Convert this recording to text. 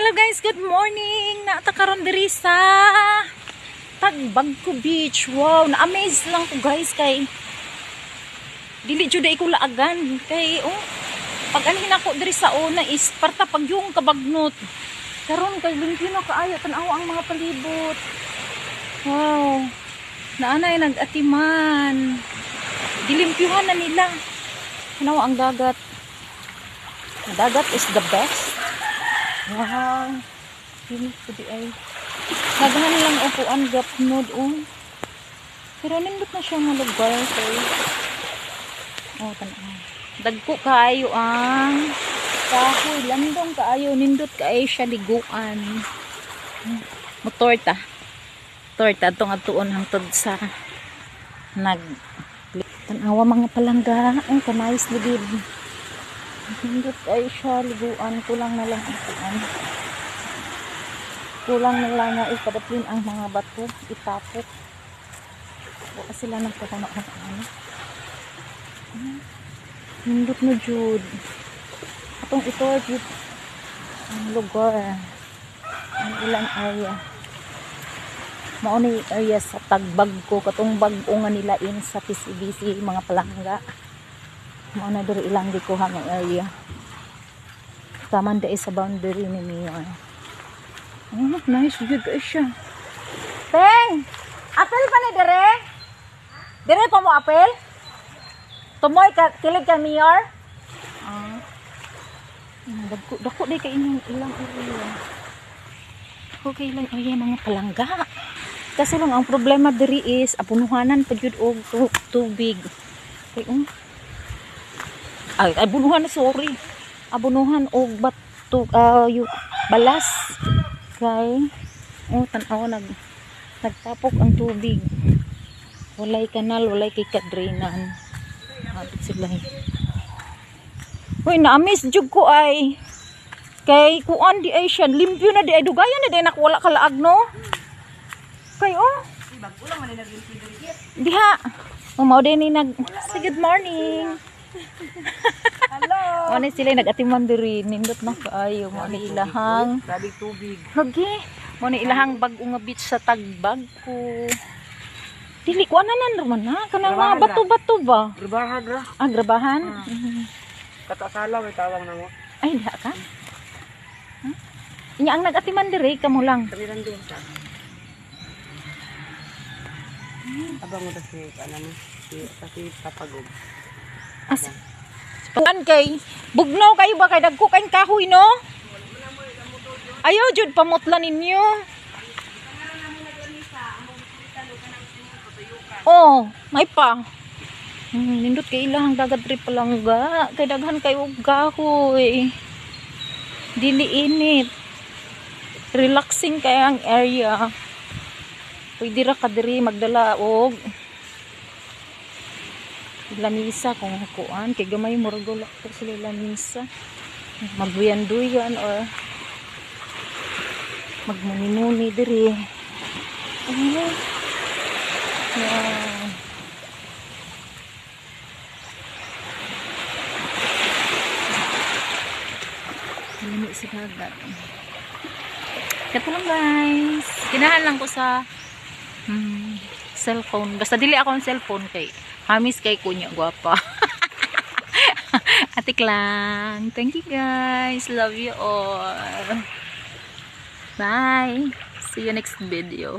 Hello guys, good morning. Naa ta karon diri sa Tagbagco Beach. Wow, na-amaze lang ko, guys, kay dili jud ko laagan kay, oh, pag anhin ako diri sa una is parta pag yung kabagnot. Karon kay limpyo na kaayo, tan-aw ang mga palibot. Wow. Naanay nag-atiman. Gilimpyuhan na nila. Tanaw ang dagat. Ang dagat is the best. Wow. Hindi ko di ay. Daghan lang upuan gapnod, oh. Pero nindot na siya nga lugar kay. Oh, tanaw. Dagko kaayo ang kahoy, landong kaayo, nindot kaayo siya liguan. Motor ta. Torta atong atuon hangtod sa nag Tanawa, mga palangga, ang kanais ligid. Nindot ay siya liguan, kulang na lang ang kuan. Kulang na lang na ipadaplin ang mga bato, itapok. Wala sila nagkakano ano. Nindot na jud. Atong ito jud ang lugar. Ang ilang area. Mao ni area sa Tagbagco, katong bag-o nga nilain sa PCBC, mga palangga. Mao na diri ilang gikuha nga area. Taman dai sa boundary ni Mayor. Oh, nice jud kay siya. Teng! Apel pa ni dire? Dire pa mo apel? Tumoy ka kilig ka, Mayor? Ah. Dako dako di kay inyong ilang area. Dako kay ilang area, mga palangga. Kasi lang ang problema diri is abunuhanan pa jud og tubig. Kay um ay, abunuhan na, sorry. Abunuhan og bato, balas. Kay, oh, tan-aw, nagtapok ang tubig. Walay kanal, walay kay kadrainan. Hapit sila eh. Uy, na-miss jud ko ay. Kay kuan di ay siya, limpyo na di ay, dugayan na di ay nakwala kalaag, no? Kay, oh. Diha. Oh, mao din ni nag. Say good morning. Hello. Mao ni sila nag-atiman diri, nindot na kaayo mao ni ilahang Grabe tubig. Lagi. Mao ni ilahang bag-o nga beach sa Tagbagco. Dili ko ananan raman na kanang mga Grabahan ra. bato-bato ba? Grabahan ra. Ah, grabahan. Ah. Katasala may tawag na mo. Ay, diha ka? Huh? Inya ang nag-atiman diri kamo lang? Kami lang doon sa. Abang mo si ano ni si kasi papagog. As Kuan kay bugnaw kayo ba, kay dagko kayong kahoy, no? Ayaw jud pamutla ninyo. Oh, may pa. Nindot kay ilahang dagat ri, palangga. Kay daghan kay og kahoy. Dili init. Relaxing kay ang area. Pwede ra ka diri magdala og lamisa kung kuan kay gamay, murag wala ko sila lamisa, magduyan-duyan or magmuni-muni diri. Oh, wow. Lami sa dagat. Kato lang, guys, kinahan lang ko sa cellphone. Basta dili ako ang cellphone kay hamis kay kunya gwapa. Atik lang. Thank you, guys. Love you all. Bye. See you next video.